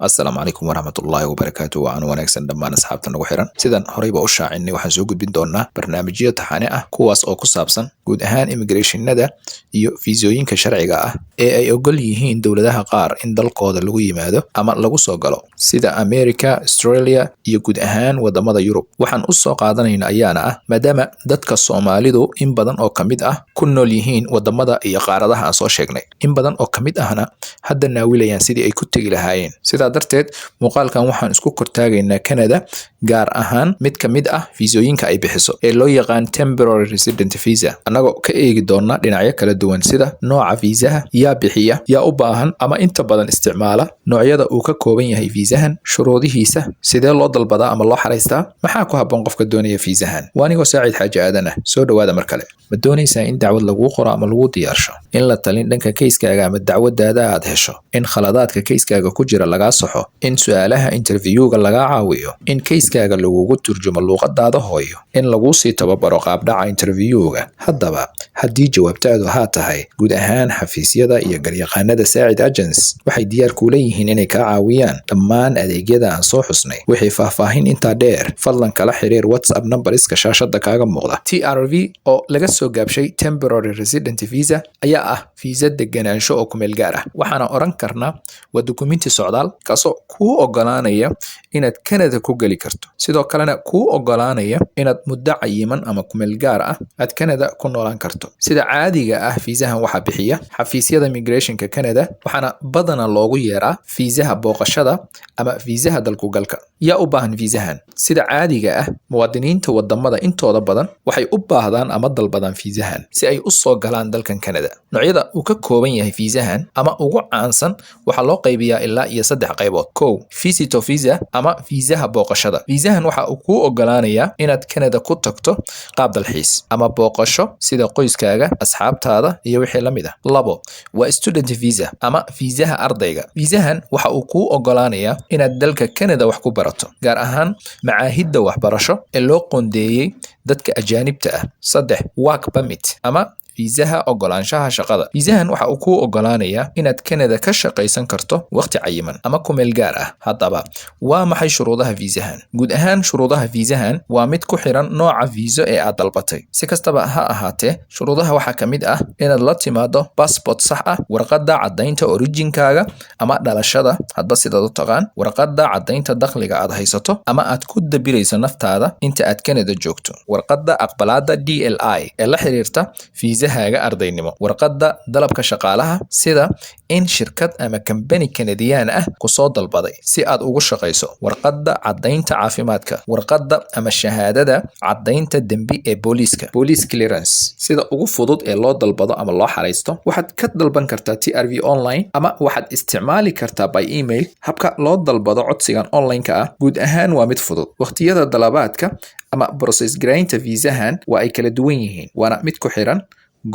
Asalaamu calaykum waraxmatullaahi wabarakaatu. Waan wanaagsan dhammaan asxaabta nagu xiran. Sidaan horeyba u shaacinay, waxaan soo gudbin doonaa barnaamijyo taxane ah, kuwaas oo ku saabsan guud ahaan immigrationada iyo fiisooyinka sharciga ah ee ay ogol yihiin dowladaha qaar in dalkooda lagu yimaado ama lagu soo galo, sida America, Australia iyo guud ahaan wadamada Yurub. Waxaan u soo qaadanayna ayaana ah maadaama dadka Soomaalidu in badan oo ka mid ah ku nool yihiin wadamada iyo qaaradaha aan soo sheegnay, in badan oo ka mid ahna hadda naawilayaan sidii ay ku tegi lahaayeen. Sidaa darteed, muuqaalkan waxaan isku kortaagaynaa Canada, gaar ahaan mid ka mid ah fiisooyinka ay bixiso ee loo yaqaan temporary resident visa, annagoo ka eegi doona dhinacyo kala duwan, sida nooca fiisaha, yaa bixiya, yaa u baahan ama inta badan isticmaala, noocyada uu ka kooban yahay fiisahan, shuruudihiisa, sidee loo dalbadaa ama loo xaraystaa, maxaa ku habboon qofka doonaya fiisahan. Waa anigoo Saacid Xaaji Aadan ah. Soo dhowaada mar kale. Ma doonaysaa in dacwad laguu qoro ama lagu diyaarsho, in la talin dhanka kayskaaga ama dacwadaada aad hesho, in khaladaadka kayskaaga ku jira lagaa saxo, in su-aalaha interviewga lagaa caawiyo, in kayskaaga lagugu turjumo luuqadaada hooyo, in laguu sii tababaro qaabdhaca interviewga? Haddaba, haddii jawaabtaadu haa tahay, guud ahaan xafiisyada iyo garyaqaanada Saacid Agents waxay diyaar kuula yihiin inay kaa caawiyaan dhammaan adeegyada aan soo xusnay. Wixii faahfaahin intaa dheer, fadlan kala xiriir WhatsApp numberiska shaashada kaaga muuqda. TRV, oo laga soo gaabshay temporary resident visa, ayaa ah fiisa deganaansho oo kumeel gaar ah. Waxaana oran karnaa waa dukumenti socdaal kaasoo kuu ogolaanaya inaad Canada ku geli karto, sidoo kalena kuu ogolaanaya inaad muddo cayiman ama kumeel gaar ah aad Canada ku noolaan karto. Sida caadiga ah, fiisahan waxaa bixiya xafiisyada immigrationka Canada, waxaana badanaa loogu yeeraa fiisaha booqashada ama fiisaha dalkugalka. Yaa u baahan fiisahan? Sida caadiga ah, muwaadiniinta wadamada intooda badan waxay u baahdaan ama dalbadaan fiisahan si ay u soo galaan dalkan Canada. Noocyada uu ka kooban yahay fiisahan ama ugu caansan waxaa loo qaybiyaa ilaa iyo saddex qaybood. Kow, visitor visa ama fiisaha booqashada. Fiisahan waxa uu kuu ogolaanayaa inaad Canada ku tagto qaab dalxiis ama booqasho, sida qoyskaaga, asxaabtaada iyo wixii la mid ah. Labo, waa student visa ama fiisaha ardayga. Fiisahan waxa uu kuu ogolaanayaa inaad dalka Canada wax ku barato, gaar ahaan macaahidda waxbarasho ee loo qoondeeyey dadka ajaanibta ah. Saddex, work permit ama fiisaha ogolaanshaha shaqada. Fiisahan waxa uu kuu ogolaanayaa inaad Canada ka shaqaysan karto waqti cayiman ama kumeel gaar ah. Haddaba, waa maxay shuruudaha fiisahan? Guud ahaan, shuruudaha fiisahan waa mid ku xiran nooca fiiso ee aad dalbatay. Si kastaba ha ahaatee, shuruudaha waxaa ka mid ah inaad la timaado passport sax ah, warqadda caddaynta orijinkaaga ama dhalashada, hadba sidaad u taqaan, warqadda caddaynta dakhliga aad haysato ama aad ku dabirayso naftaada inta aad Canada joogto, warqadda aqbalaadda DLI ee la xiriirta fiisahaaga ardaynimo, warqadda dalabka shaqaalaha, sida in shirkad ama kambani Kanadiyaan ah kusoo dalbaday si aad ugu shaqayso, warqadda caddaynta caafimaadka, warqadda ama shahaadada caddaynta dembi ee booliiska, police clearance. Sida ugu fudud ee loo dalbado ama loo xaraysto, waxaad ka dalban kartaa TRV online ama waxaad isticmaali kartaa by email. Habka loo dalbado codsigan online-ka ah guud ahaan waa mid fudud. Waqtiyada dalabaadka ama process garaynta fiisahan waa ay kala duwan yihiin, waana mid ku xiran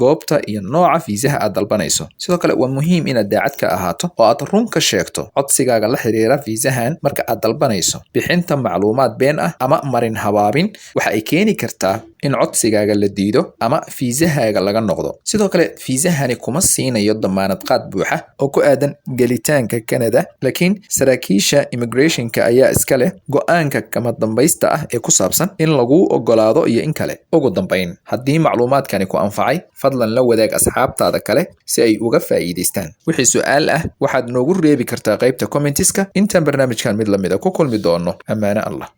goobta iyo nooca fiisaha aad dalbanayso. Sidoo kale, waa muhiim inaad daacad ka ahaato oo aad run ka sheegto codsigaaga la xiriira fiisahan marka aad dalbanayso. Bixinta macluumaad been ah ama marin habaabin waxa ay keeni kartaa in codsigaaga la diido ama fiisahaaga laga noqdo. Sidoo kale, fiisahani kuma siinayo damaanad qaad buuxa oo ku aadan gelitaanka Canada, laakiin saraakiisha immigrationka ayaa iska leh go-aanka kama dambaysta ah ee ku saabsan in laguu ogolaado iyo in kale. Ugu dambayn, haddii macluumaadkani ku anfacay, fadlan la wadaag asxaabtaada kale si ay uga faa'iidaystaan. Wixii su-aal ah waxaad noogu reebi kartaa qaybta commentiska. Intaan barnaamijkan mid lamida ku kulmi doono, ammaano Allah.